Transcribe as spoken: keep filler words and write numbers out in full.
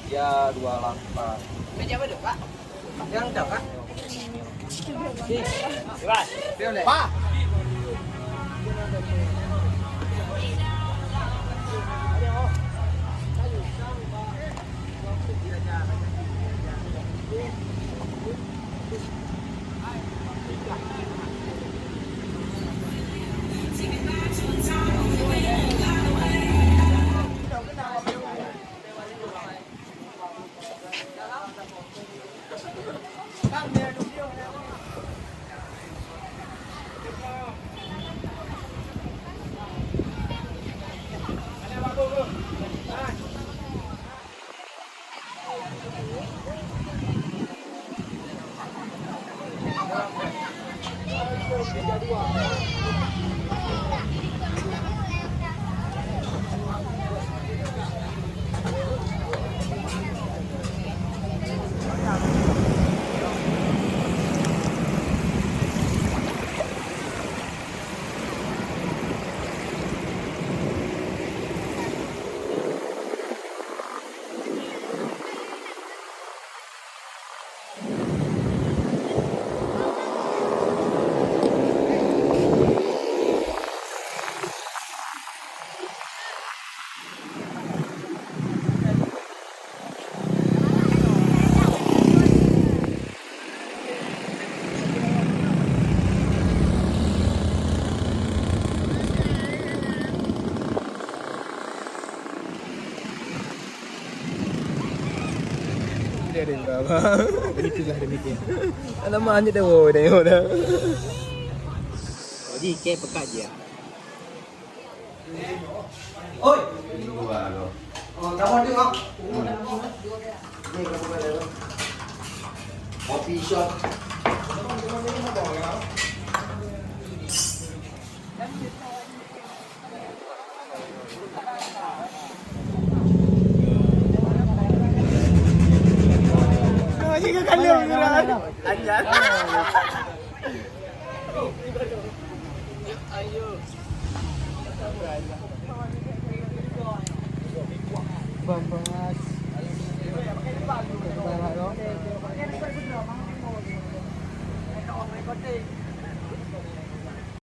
Ya, dua lapan. Meja apa tu, Pak? Yang dah, Pak? Pak. Itulah demikian. Alamak, hanyut dah, dah, dah. Jadi, kek pekat je. Oi. Oh, kamu ada, ah? Ni, kamu ada, ah? Coffee shop. Anjay. Bang Bas.